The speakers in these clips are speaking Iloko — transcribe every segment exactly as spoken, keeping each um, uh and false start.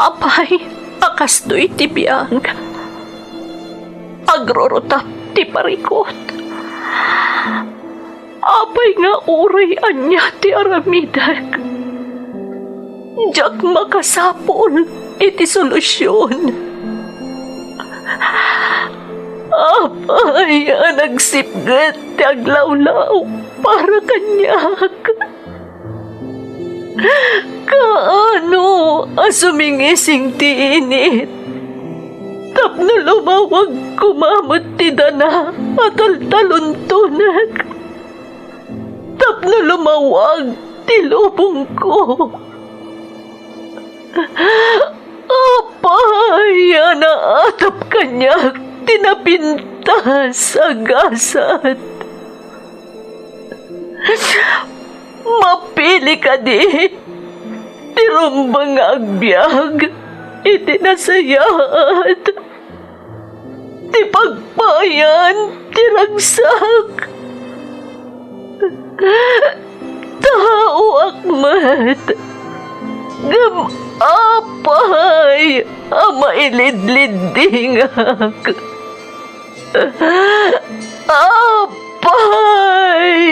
Apay a kastoy ti biag? Agrurutap ti parikut. Apay nga uray ania ti aramidek, diak makasapul iti solusion. Apay a nagsipget ti aglawlaw para kaniak? Kaano a sumingising ti init tapno lumawag koma met ti dana a taltaluntonek? Tapno lumawag ti lubongko. Apay a naatap kaniak ti napintas a gasat? Mapili kadi ti rumbeng nga agbiag iti nasayaat ti pagpayan ti ragsak. Taoak met, ngem apay a mailidliddingak? Apay!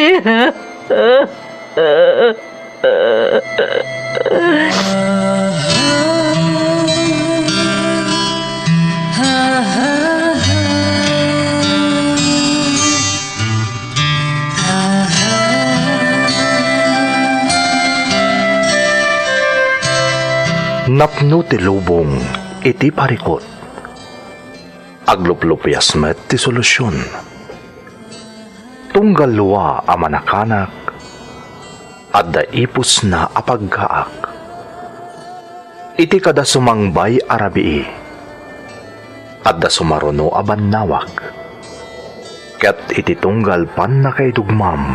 Napno ti lubong iti parikut. Agluplupias met ti solusion. Tunggal lua a manakanak, adda ipusna a paggaak. Iti kada sumangbay a rabii, adda sumaruno a bannawag. Ket iti tunggal pannakaidugmam,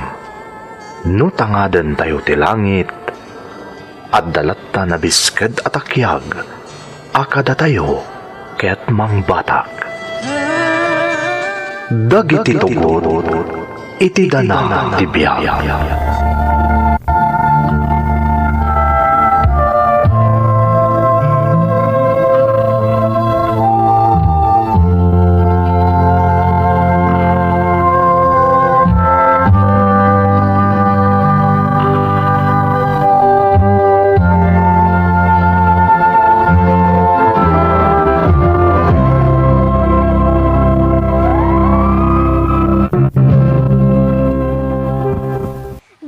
no tangadentayo ti langit, adda latta nabisked a takiag a kadatayo ket mangbatak. Dagiti tugot iti dana ti biag.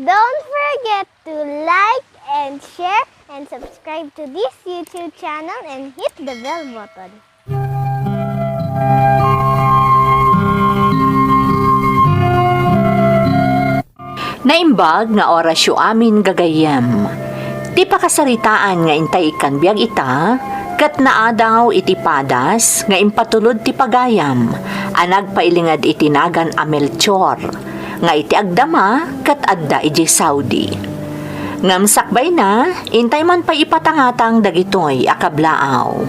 Don't forget to like and share and subscribe to this YouTube channel and hit the bell button. Naimbag nga orasyo amin gagayyem. Ti pakasaritaan nga intay ikkan biag ita, ket naadaw iti padas nga impatulod ti pagayam a nagpailinged iti nagan a Melchor, nga iti agdama ket adda idiay Saudi. Ngem sakbayna, intay man pay ipatangatang dagitoy a kablaaw.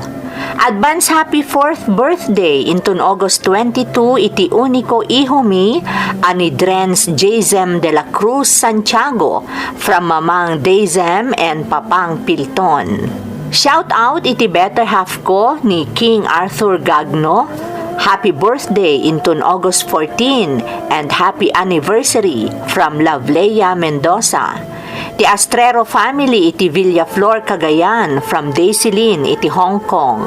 Advance happy fourth birthday inton August twenty-two iti uniko ihomi a ni Drens Jason de la Cruz Santiago from Mamang Dezem and Papang Pilton. Shout out iti better half ko ni King Arthur Gagno. Happy birthday inton August fourteen and happy anniversary from Loveleia Mendoza. Ti Astrero family iti Villaflor, Cagayan, from Daisy Lin iti Hong Kong.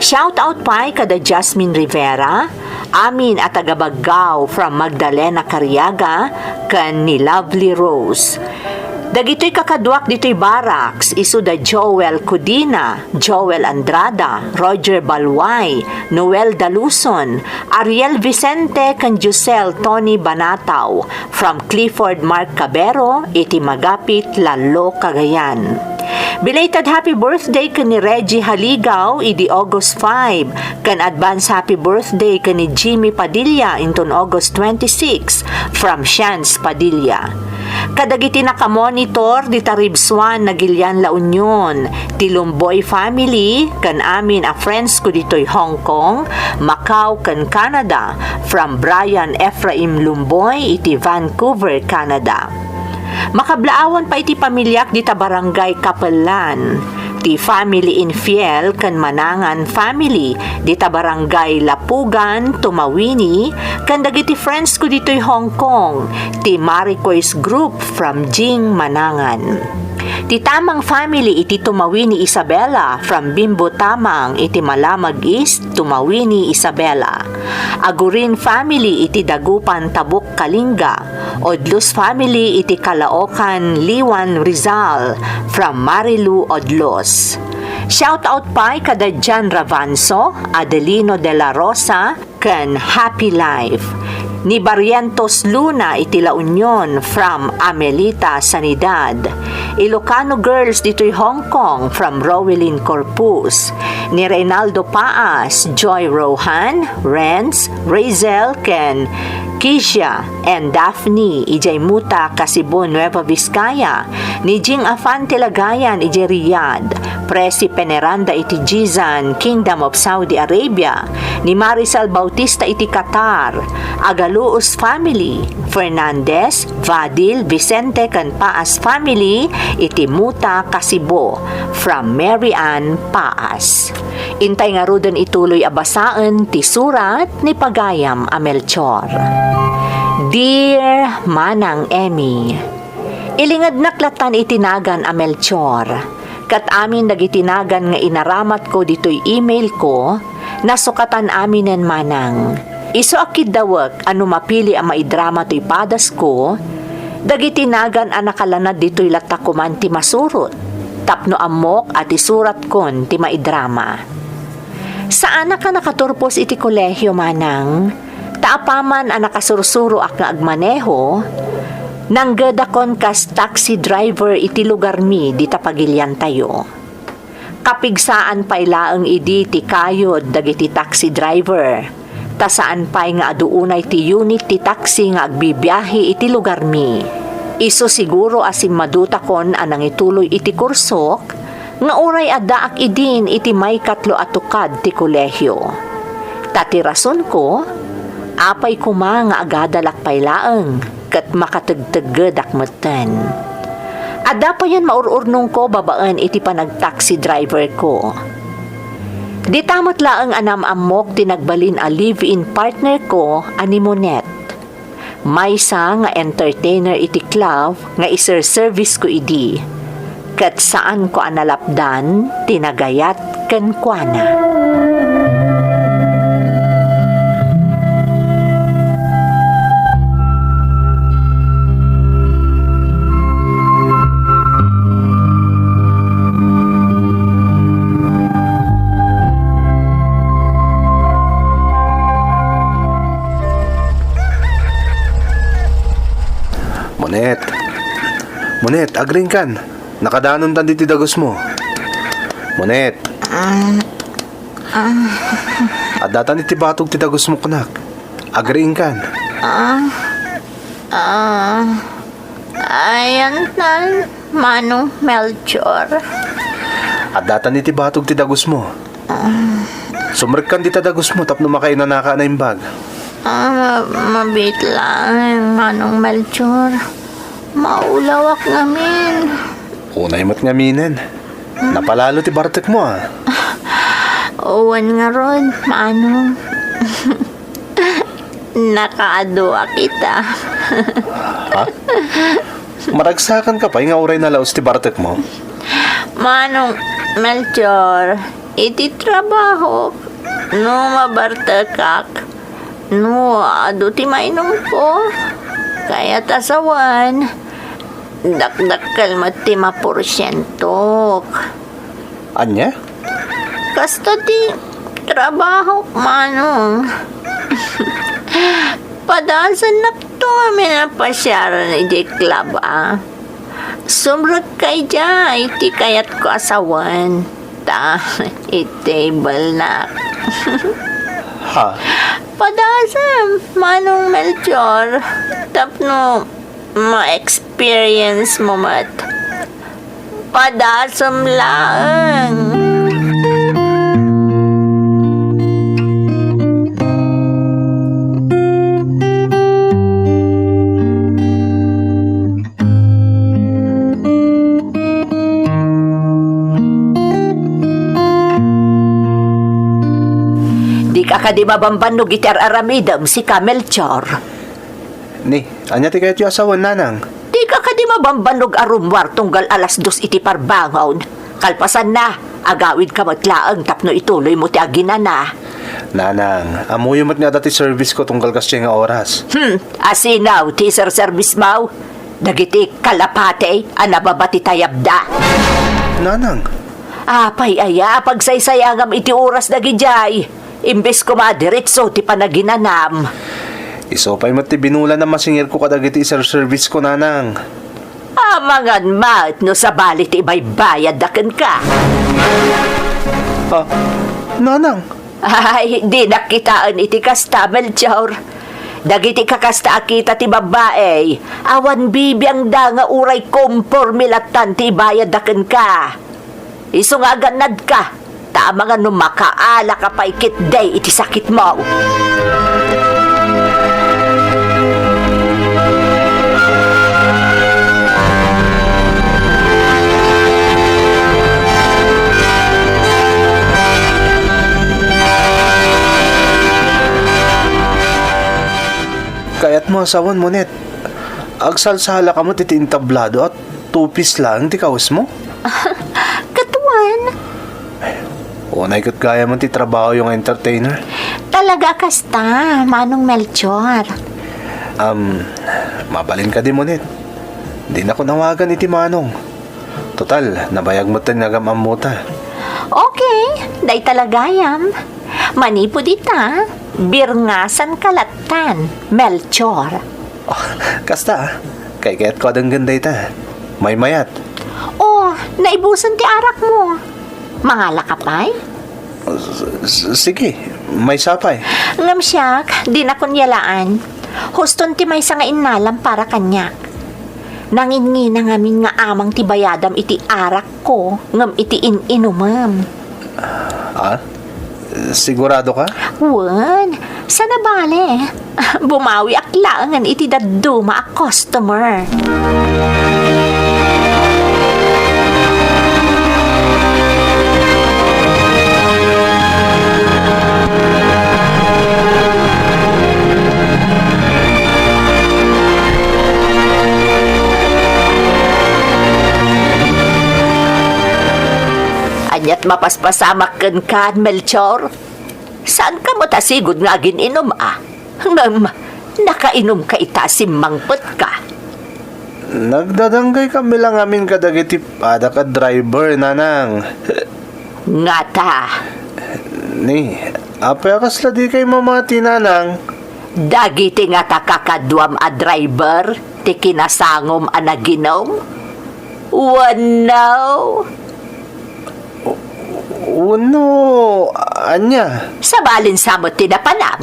Shout out pay kada Jasmine Rivera, amin a taga Baggao from Magdalena Cariaga, ken ni Lovely Rose. Dagitoy kakaduak ditoy barracks, isu da Joel Cudina, Joel Andrada, Roger Balway, Noel Daluson, Ariel Vicente, ken Giselle Tony Banatao, from Clifford Mark Cabero iti Magapit, Lalo, Cagayan. Belated happy birthday ken ni Reggie Haligaw idi August five, ken advance happy birthday ken ni Jimmy Padilla inton August twenty-six from Shans Padilla. Kadagiti nakamonitor dita ribsuan, nagilian La Union, ti Lumboy family, ken amin a friends ko ditoy Hong Kong, Macau, ken Canada, from Brian Ephraim Lumboy iti Vancouver, Canada. Makablaawan pay ti pamiliak dita Barangay Capellan, Ti family Infiel ken Manangan family dita Barangay Lapugan, Tumawini, ken dagiti friends ko ditoy Hong Kong, ti Maricois Group from Jing Manangan. Ti Tamang family iti Tumawini, Isabela, from Bimbo Tamang iti Malamag East, Tumawini, Isabela. Agurin family iti Dagupan, Tabuk, Kalinga. Odlos family iti Caloocan, Liwan, Rizal, from Marilu Odlos. Shout out pay kada Jan Ravanso, Adelino de la Rosa, ken Happy Life. Ni Barrientos Luna iti La Union from Amelita Sanidad. Ilocano Girls ditoy Hong Kong from Rowelyn Corpus. Ni Reynaldo Paas, Joy Rohan, Renz, Razel, ken Keisha and Daphne idiay Muta, Kasibo, Nueva Vizcaya. Ni Jing Afan ti Lagayan idiay Riyadh. Presi Peneranda iti Jizan, Kingdom of Saudi Arabia. Ni Maricel Bautista iti Qatar. Agaluos family, Fernandez, Vadil, Vicente, ken Paas family iti Muta, Kasibo, from Mary Ann Paas. Intay ngaruden ituloy a basaen ti surat ni pagayam a Melchor. Dear Manang Emmy, ilingednak latan iti nagan a Melchor. Ket amin dagiti nagan nga inaramatko ditoy email ko, nasukatan aminen manang. Isu a kiddawek a no mapili a maidrama toy padasko, dagiti nagan a nakalanad ditoy latta koman ti masurot, tapno ammok a ti suratkon ti maidrama. Saanak a nakaturpos iti kolehio, manang, ta apaman a nakasursuroak nga agmaneho, nanggedakon kas taxi driver iti lugarmi dita pagiliantayo. Kapigsaan pay laeng idi ti kayod dagiti taxi driver, ta saan pay nga adu unay ti unit ti taxi nga agbibiahe iti lugarmi. Isu siguro a simmadutakon a nangituloy iti kursok, nga uray addaak idin iti maikatlo a tukad ti kolehio. Ta ti rasonko, apay koma nga agadalak pay laeng ket makategteggedak metten. Adda payen maur-urnongko babaen iti panagtaxi driverko. Dita met laeng a naam-ammok ti nagbalin a live-in partnerko a ni Monet. Maysa nga entertainer iti club nga iserservicesko idi, ket saanko a nalapdan ti nagayat kenkuana. Monet. Monet, agriingkan. Nakadanontan ditoy dagusmo. Monet. Ah, ah. Addatan iti batog ti dagusmo, kunak. Agriingkan. Ah, ah. Ayantan, Manong Melchor. Addatan iti batog ti dagusmo. Ah. Sumrekkan dita dagusmo tapno makainanaka a naimbag. Ah, ma-, mabiit laeng, Manong Melchor. Maulawak ngamin. Unay met ngaminen. Napalalo ti bartekmo, a. Wen ngarud, Manong. Nakaaduak ita. Ha? Maragsakanka pay nga uray nalaus ti bartekmo? Manong Melchor, iti trabahok, no mabartekak, no adu ti mainumko, kayat a sawen, dakdakkel met ti maporsientok. Ania? Kasta ti trabahok, Manong. Padasennak to a minapasiaran idiay club, a. Sumrekka idiay ti kayatko a sawen. Ta, i-table-nak. Ha? Padasem, Manong Melchor. Tapno ma-experience mo met. Padasem laeng. Dika kadi mabambannog iti ar-aramidem, sika, Melchor? Ni, ania ti kayatyo a sawen, nanang? Dika kadi mabambannog a rummuar tunggal alas dos iti parbangon? Kalpasanna, agawidka met laeng tapno ituloymo ti aginana. Nanang, ammoyo met nga adda ti service ko tunggal kasdiay nga oras. Hmm, asino ti serservismo? Dagiti kalapati a nababa ti tayabda? Nanang. Apay aya a pagsaysayangam iti oras dagidiay? Imbes koma a diretso ti panaginanam. Isu pay met ti binulan a masingirko kadagiti iserservisko, nanang. Amangan met no sabali ti ibaybayadda kenka. Ah, nanang. Ay, dinak kitaen iti kasta, Melchor. Dagiti kakasta a kita ti babbai, awan bibiangda nga uray komporme lattan ti ibayadda kenka. Isu nga agannadka, ta amangan no makaalaka pay ketdi iti sakitmo. Kayatmo a sawen, Monet. Agsalsalaka met iti entablado a two-piece laeng ti kawesmo? Ket wen. Unay ket gayamen ti trabahoyo nga entertainer. Talaga a kasta, Manong Melchor? Am, mabalin kadi, Monet. Dinakon awagan iti Manong. Total, nabayag metten nga agam-ammota. Okay, dayta la gayam. Manipud ita, birngasanka lattan, Melchor. Oh, kasta, ah. Kaykayatko a denggen dayta. Maymayat. Oh, naibusen ti arakmo. Mangalaka pay? S-, s-, sige, maysa pay. Ngem siak, dinakon yalaan. Huston ti maysa nga innalam para kaniak. Nanginngina ngamin nga amang ti bayadam iti arakko ngem iti in-inumem. Ah? Siguradoka? Wen, saan a bale. Bumawiak laengen iti dadduma a customer. Aniat mapaspasamak kenka, Melchor? Saanka met a sigud nga agin-inum a? Ngem, nakainumka ita a simmangpetka. Nagdadanggaykami la ngamin kadagiti padak a driver, nanang. Ngata? Ni, apay a kasla dikay mamati, nanang? Dagiti ngata kakaduam a driver ti kinasangom a naginum? Wenno? Wenno, ania? Sabalin sa met ti napanam.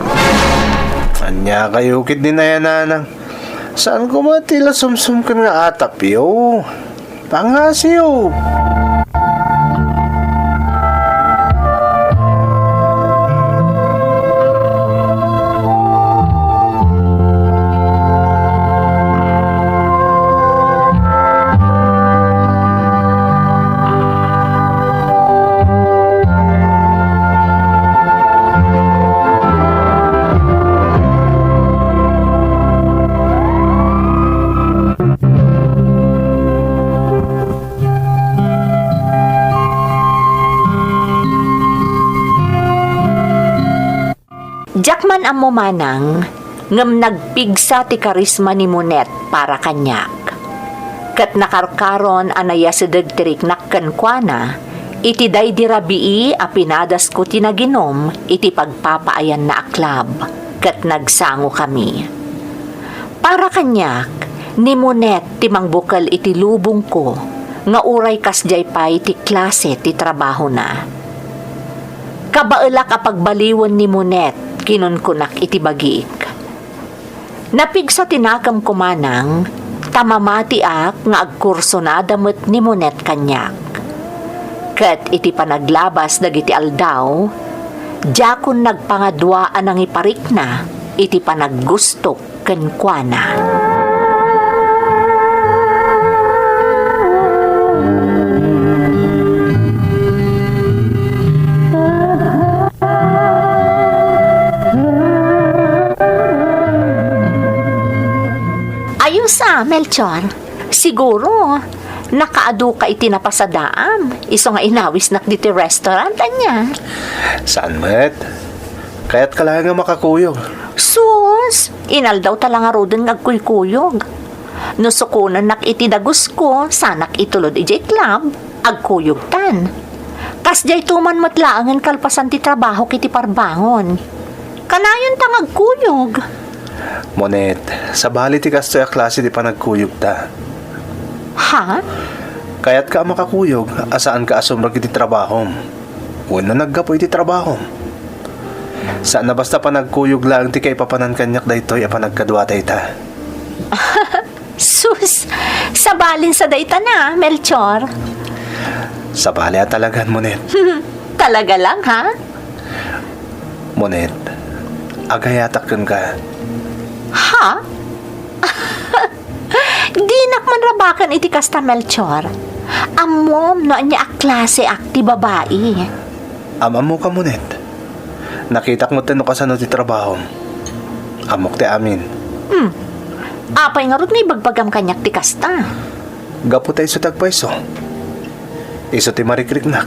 Ania kayo ket ni nanang? Saan koma ti la sumsumken nga atapyo? Pangasiw! Diak man ammo manang, ngem nagpigsa ti karisma ni Monet para kaniak. Ket nakarkaron a nayasideg ti riknak kenkuana iti daydi rabii a pinadasko ti naginum iti pagpapaayanna a club, ket nagsangokami. Para kaniak, ni Monet ti mangbukel iti lubongko nga uray kasdiay pay ti klase ti trabahona. Kabaelak a pagbaliwen ni Monet, kinunkunak iti bagiik. Napigsa ti nakemko manang, ta mamatiak nga agkursonada met ni Monet kaniak. Ket iti panaglabas dagiti aldaw, diakon nagpangadua a nangiparikna iti panaggustok kenkuana. Ah, Melchor, siguro, nakaadu ka iti napasadaam, isu nga inawisnak ditoy restaurant, ania? Saan met? Kayatka laeng a makakuyog. Sus! Inaldaw ta la ngaruden nga agkuykuyog. No sukonennak iti dagusko, sanak itulod idiay club, agkuyogtan. Kasdiay to man met laengen kalpasan ti trabahok iti parbangon. Kanayonta nga agkuyog. Monet, sabali ti kastoy a klase ti panagkuyogta. Ha? Kayatka a makakuyog a saanka a sumrek iti trabahom wenno naggapu iti trabahom. Saan a basta panagkuyog laeng ti kaipapanan kaniak daytoy a panagkaduata ita. Sus! Sabalin sa dayta na, Melchor. Sabali a talagan, Monet. Talaga lang, ha? Monet, agayatak kenka. Ha? Dinak man rabaken iti kasta, Melchor. Ammom no ania a klaseak ti babai. Am-ammoka, Monet. Nakitak metten no kasano ti trabahom. Ammok ti amin. Hmm. Apay ngarud nga ibagbagam kaniak ti kasta? Gapu ta isu ti agpayso. Isu ti marikriknak.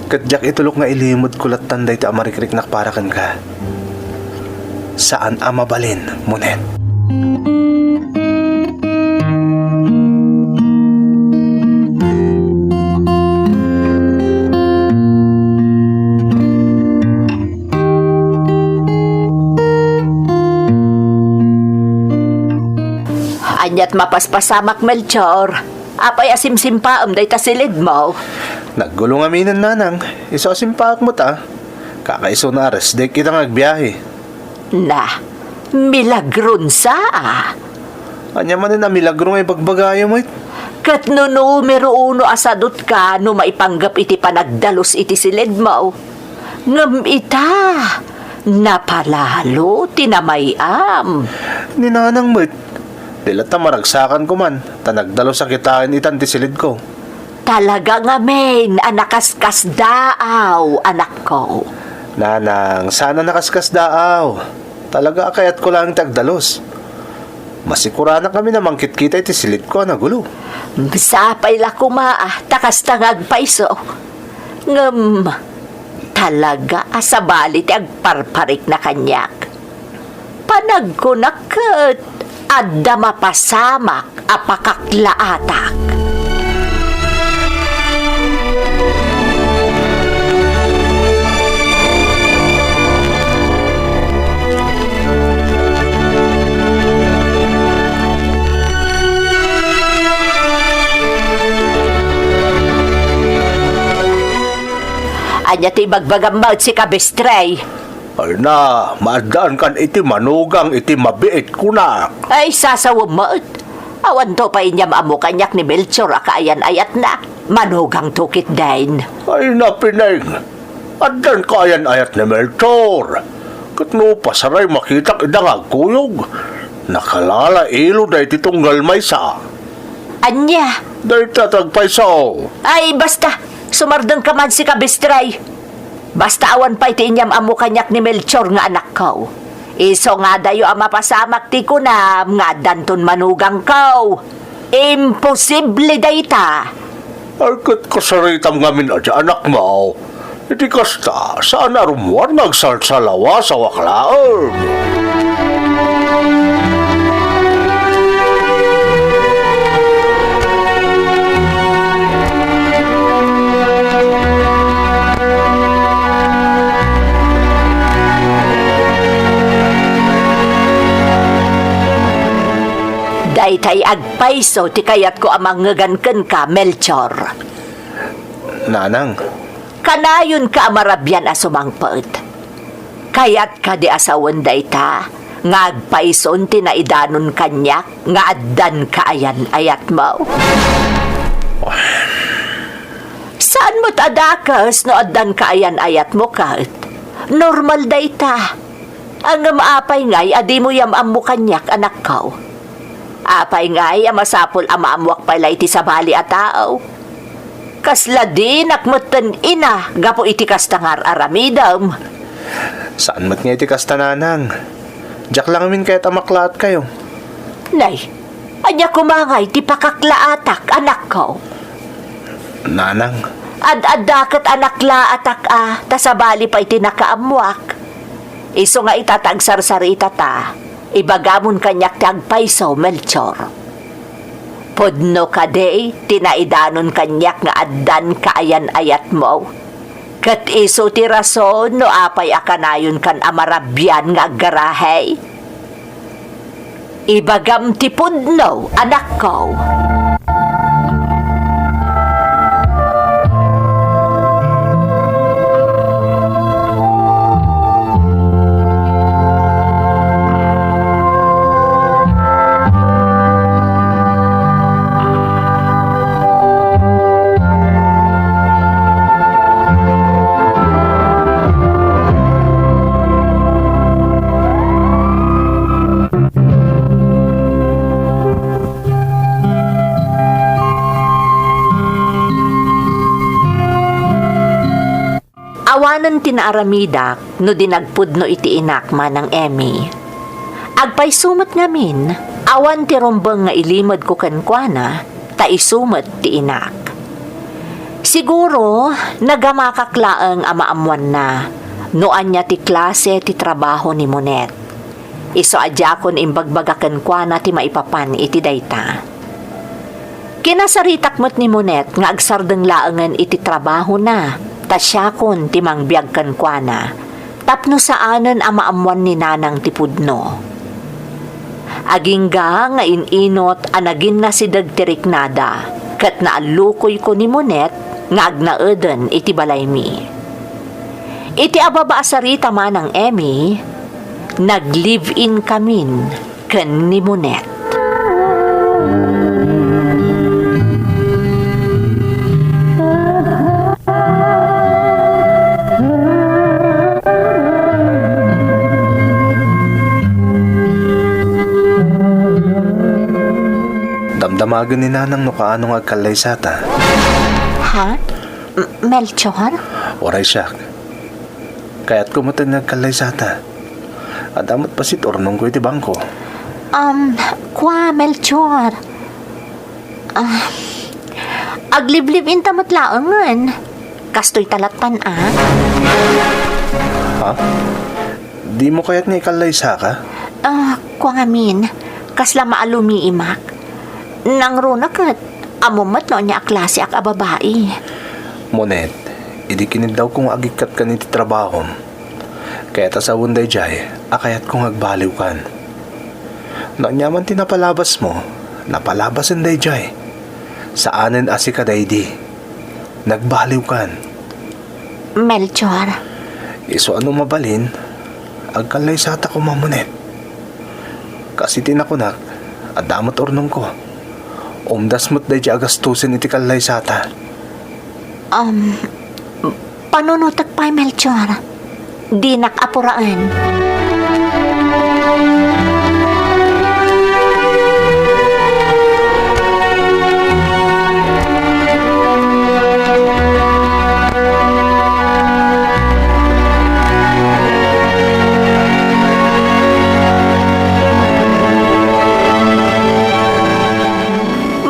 Ket diak itulok nga ilimedko lattan dayta a marikriknak para kenka. Saan a mabalin, Monet. Aniat mapaspasamak, Melchor? Apay a simsimpaem dayta silidmo? Naggulo ngaminen, nanang. Isu a simpaek met a. Kakaisuna a rest day ita nga agbiahe. Na, milagron sa a. Ania manen a milagro nga ibagbagayam met? Ket no numero uno a sadutka no maipanggep iti panagdalus iti silidmo. Ngem ita, napalalo ti namay-am. Ni nanang met, di latta maragsakan koman, ta nagdalus a kitaen itan ti silidko. Talaga ngamin a nakaskasdaaw, anakko. Nanang, saan a nakaskasdaaw. Talaga a kayatko laeng ti agdalus. Masikuranak ngamin a mangkitkita iti silidko a nagulo. Sapay la koma a ta kasta nga agpayso. Ngem, talaga a sabali ti agparparikna kaniak. Panagkunak ket adda mapasamak a pakaklaatak. Ania ti ibagbagam met, Sika Bestrey? Ay na, maaddaankan iti manugang iti mabiit kunak. Ay, sasawem met. Awanto pay inyam-ammo kaniak ni Melchor a kaayan-ayatna. Manugangto ketdin. Ay na, Pineng. Addan kaayan-ayat ni Melchor. Ket no pasaray makitak ida nga agkuyog, nakalala ilo daytoy tunggal maysa. Ania? Dayta ti agpayso. Ay, basta. Sumardengka man, Sika Bestrey. Basta awan pay ti inyam-ammo kaniak ni Melchor nga anakko. Isu nga adayo a mapasamak ti kunam nga addanton manugangko. Imposible dayta. Ay, ket kasaritam ngamin a di anakmo. Iti kasta, saan a rummuar nga agsalsalawas a waklaen. Daytay agpayso ti kayatko a mangngegan kenka, Melchor. Nanang. Kanayonka a marabian a sumangpet. Kayat kadi a sawen dayta nga agpayson ti naidanon kaniak nga addan kaayan-ayatmo? Saan met a dakes no addan kaayan-ayatmo ket? Normal dayta. Ngem apay ngay a dimo yam-ammo kaniak, anakko? Apay ngay a masapul a maammoak pay la iti sabali a tao? Kasla dinak metten ina gapu iti kasta nga ar-aramidem. Saan met nga iti kasta, nanang. Diak la ngamin kayat a maklaatkayo. Nay, Ania koma ngay ti pakaklaatak, anakko? Nanang. Ad-adda ket a naklaatak a, ta sabali pay ti nakaammoak. Isu nga ita ta agsarsaritata, ibagamon kaniak ti agpayso, Melchor. Pudno kadi ti naidanon kaniak nga addan kaayan-ayatmo? Ket isu ti rason no apay a kanayonkan a marabian nga aggarahay? Ibagam ti pudno, anakko. Awanen ti naaramidak no di nagpudno iti inak, Manang Emmy. Agpayso met ngamin, awan ti rumbeng nga ilimedko kenkuana, ta isu met ti inak. Siguro, nagamakak laeng a maammoanna no ania ti klase ti trabaho ni Monet. Isu a diakon imbagbaga kenkuana ti maipapan iti dayta. Kinasaritak met ni Monet nga agsardeng laengen iti trabahona, ta siakon ti mangbiag kenkuana, tapno saanen a maammoan ni Nanang ti pudno. Agingga nga in-inot a naginnasideg ti riknada, ket naallukoyko ni Monet nga agnaeden iti balaymi. Iti ababa a sarita, Manang Emmy, nag-live-in kamin ken ni Monet. Damdamagen ni Nanang no kaano nga agkallaysata. Ha? M-, Melchor? Uray siak. Kayatko met nga agkallaysata. Adda met bassit urnongko iti bangko. Um, kua, Melchor. Ah, aglibliv-inta met laengen. Kastoy ta lattan, a. Ha? Dimo kayat nga ikallaysaka? Ah, kua ngamin, kasla maalumiimak. Nangruna ket, ammom met no ania a klasiak a babai. Monet, idi kiniddawko nga agikkat kan iti trabahom, kayat a sawen daydiay a kayatko nga agbaliwkan. No ania man ti napalabasmo, napalabasen daydiay. Saanen a sika daydi. Nagbaliwkan. Melchor. Isu a no mabalin, agkallaysata koma, Monet. Kas iti nakunak, adda met urnongko. Umdas met daydiay a gastusen iti kallaysata. Um, panunotek pay, Melchor. Dinak apuraen.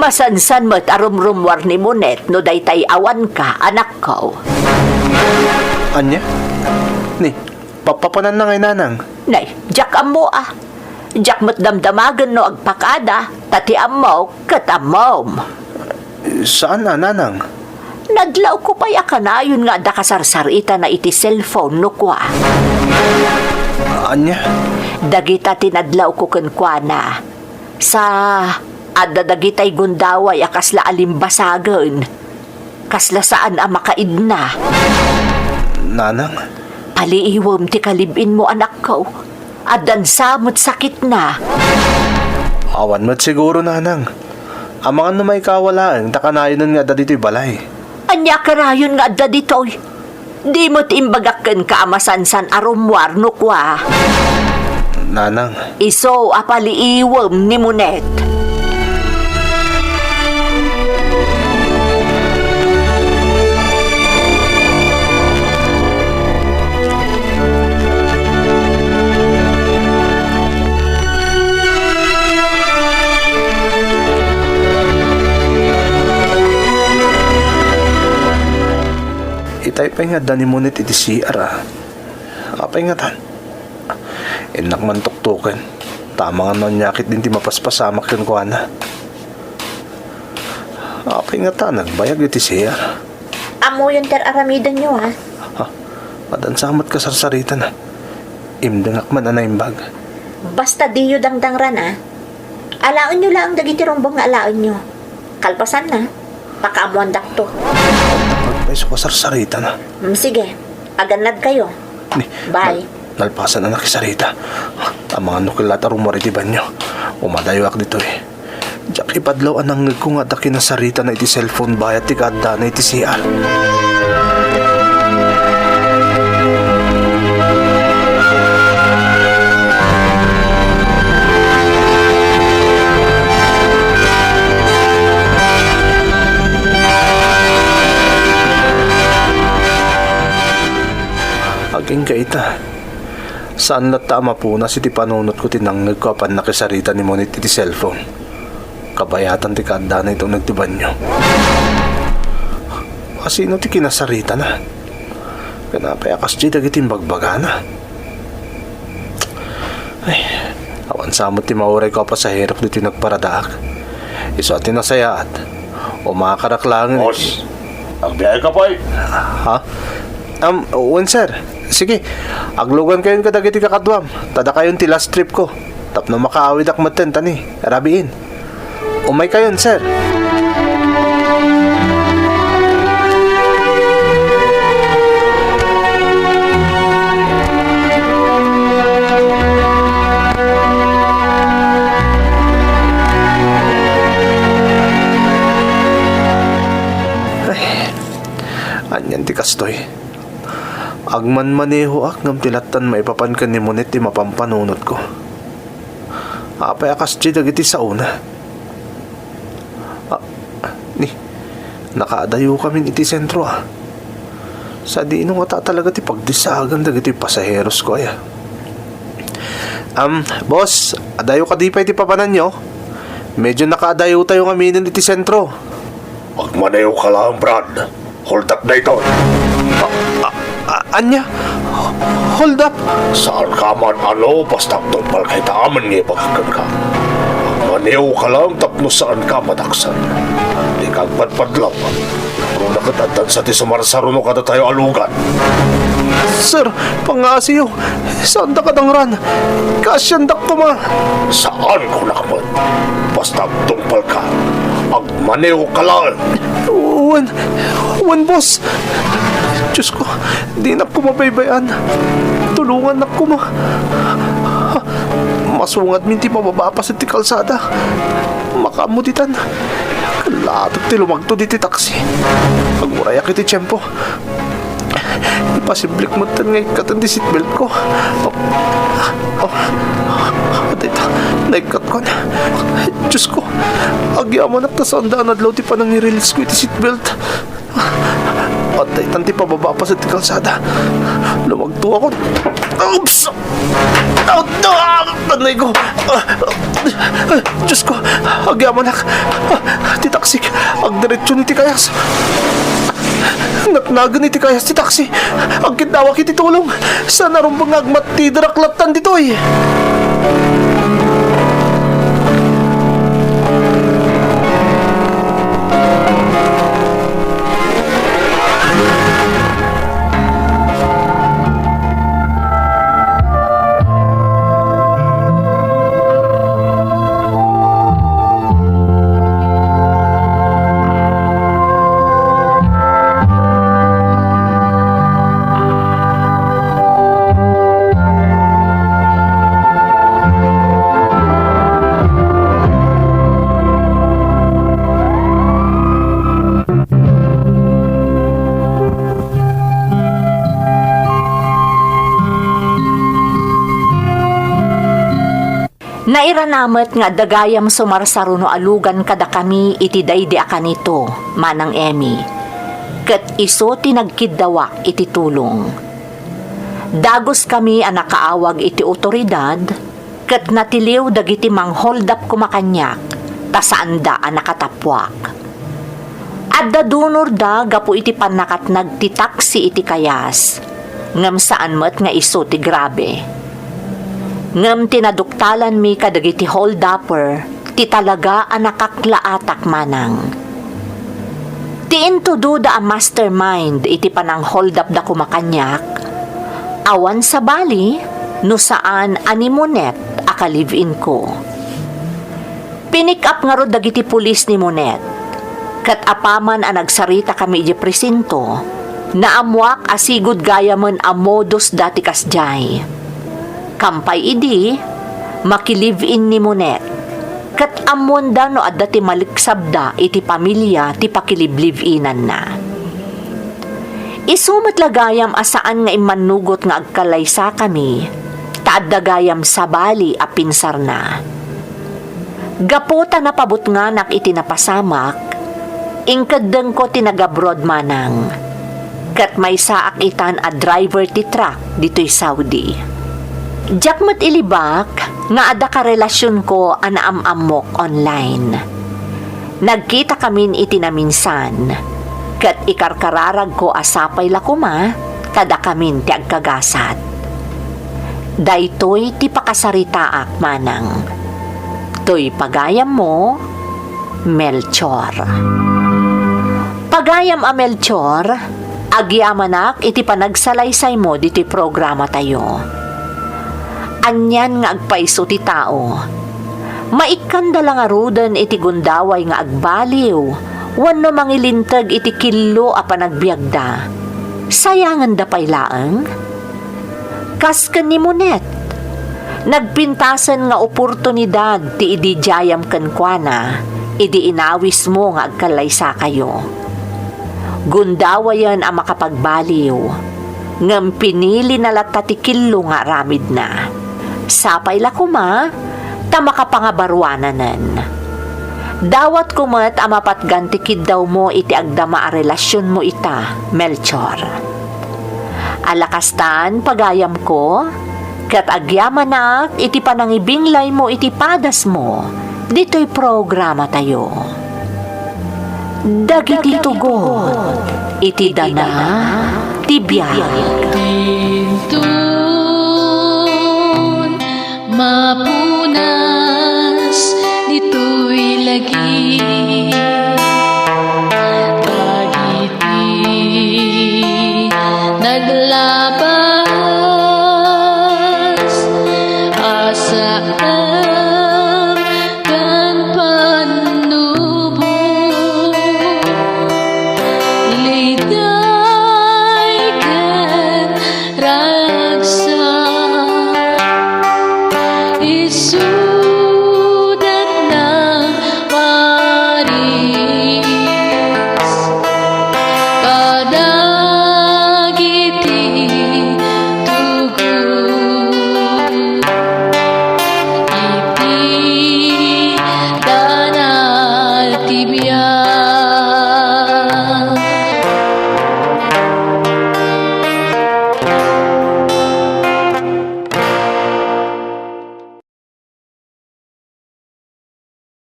Masansan met a rumrummuar ni Monet no daytay awanka, anakko. Ania? Ni, papapananna ngay, Nanang? Nay, diak ammo a. Diak met damdamagen no agpakada, ta ti ammok ket ammom. Saan a, Nanang? Nadlawko pay a kanayon nga adda kasarsaritana iti cellphone no kua. Ania? Dagita ti nadlawko kenkuana. Sa, adda dagitay gundaway a kasla alimbasagen. Kasla saan a makaidna. Nanang? Paliiwem ti kalib-inmo, anakko. Addan sa met sakitna. Awan met siguro, Nanang. Amangan no maikawa laeng ta kanayonen nga adda ditoy balay. Ania kanayon nga adda ditoy? Di met imbagak kenka a masansan a rummuar no kua. Nanang. Isu a paliiwem ni Monet. Tay pay nga adda ni Monit iti C R, a. Apay ngatan? Innak man tuktuken. Tama nga no ania ketdin ti mapaspasamak kenkuana. Apay ngata nagbayag iti C R? Ammoyon ti ar-aramidenyo, a. Ha? Adda sa met kasarsaritana. Imdengak man a naimbag. Basta diyo dangdangran, a. Alaenyo laeng dagiti rumbeng nga alaenyo. Kalpasanna, pakaammoandakto. Agpayso kasarsaritana. Mm, sige. Agannadkayo. Ni, Bye. nal-, nalpasan a nakisarita. Amangan no kellaat a rummuar iti banio. Umadayoak ditoy. Diak ipadlaw a nangngegko nga adda kinasaritana iti cellphone bayat ti kaaddana iti C R. Agingga ita. Saan latta a mapunas iti panunotko ti nangngegko a pannakisarita ni Monit iti cellphone. Kabayatan ti kaaddana iti uneg ti banio. Asino ti kinasaritana? Ken apay a kasdi dagiti imbagbagana? Ay, awan sa met ti maurayko a pasaherok ditoy nagparadaak. Isu a ti nasayaat, umakarak laeng iti Boss, agbiayka pay? Ha? Um, wen, sir. Sige, aglugankayon kadagiti kakaduam. Ta dakayon ti last trip ko. Tapno makaawidak metten ta ni, rabiin. Umaykayon, sir. Ay, anian ti kastoy? Agmanmanehoak ngem ti lattan maipapan ken ni Monit ti mapampanunotko. Apay a kasdi dagiti saona? Ah, ni, nakaadayokamin iti sentro, a. Sadino ngata talaga ti pagdisaagan dagiti pasaherosko, aya? Am, boss, adayo kadi pay ti papananyo? Medyo nakaadayotayo ngaminen iti sentro. Agmaneoka laeng, Brad. Hold up daytoy. A-, a-, a-, ania? Hold up? Saanka man, ano, basta agtungpalka ita amin nga ibagak kenka. Agmaneoka laeng tapno saanka madaksan. Dika agpadpadlaw. Naprona ket addansa ti sumarsaruno kadatayo a lugan. Sir, pangngaasiyo. Saanda kadangran. Kaasiandak koma. Saan, kunak met. Basta agtungpalka. Agmaneoka laeng. Wen, wen, boss. Diyos ko, dinak koma baybay-an. Tulongannak koma. Masungadmin ti pababa a paset ti kalsada. Makaammo ditan. Kellatak ti lumagto diti taksi. Agurayak iti tiempo. Imposiblek metten nga ikkaten ti seatbelt ko. Oh, oh, dayta, naikkatkon. Diyos ko, agyamanak ta saanda a nadlaw ti panangirelease ko iti seatbelt. Adda itan ti pababa a paset ti kalsada. Lumagto ako. Oops! Ah, ah, tanay ko! Ah, ah, Diyos ko! Agyamanak! Ah, ti taksik! Agdiretso ni ti kayas! Natnagen iti kayas ti taksi! Agkiddawak iti tulong! Saan a rumbeng nga agmattiderak lattan ditoy! Nairana met nga adda gayam sumarsaruno a lugan kadakami iti daydi a kanito, Manang Emmy, ket isu ti nagkiddawak iti tulong. Daguskami a nakaawag iti otoridad, ket natiliw dagiti mangholdap koma kaniak, ta saanda a nakatappuak. Adda dunorda gapu iti pannakatnag ti taksi iti kayas, ngem saan met nga isu ti grabe. Ngem ti naduktalanmi kadagiti hold-upper ti talaga a nakaklaatak manang. Ti intudoda a mastermind iti panang-hold-up da koma kaniak, awan sabali no saan a ni Monet a ka-live-in ko. Pinikap ngarud dagiti pulis ni Monet, ket apaman a nagsaritakami idiay presinto, naammoak a sigud gayamen a modus da ti kasdiay. Kampay idi, maki-live-in ni Monet, ket ammoenda no adda ti maliksabda iti pamilia ti pakiliblive-inanna. Isu met la gayam a saan nga immannugot nga agkallaysakami, ta adda gayam sabali a pinsarna. Gapu ta napabutnganak iti napasamak, inkeddengko ti nag-abroad manang, ket maysaak itan a driver ti truck ditoy Saudi. Diak met ilibak nga adda karelasionko a naam-ammok online. Nagkitakamin iti naminsan, ket ikarkararagko a sapay la koma ta dakamin ti agkagasat. Daytoy ti pakasaritaak manang. Toy pagayammo, Melchor. Pagayam a Melchor, agyamanak iti panagsalaysaymo ditoy programatayo. Anian nga agpayso ti tao. Maikkanda la ngaruden iti gundaway nga agbaliw wenno mangilinteg iti killo a panagbiagda. Sayangenda pay laeng? Kas ken ni Monet, nagpintasen nga oportunidad ti idi diayam kenkuana idi inawismo nga agkallaysakayo. Gundawayen a makapagbaliw, ngem pinilina latta ti killo nga aramidna. Sapay la koma ta makapangabaruananen. Dawatko met a mapatgan ti kiddawmo iti agdama a relasionmo ita, Melchor. Ala kastan, pagayamko, ket agyamanak iti panangibinglaymo iti padasmo ditoy programatayo. Dagiti tugot iti dana ti biag. Inton mapunas ditoy lagi.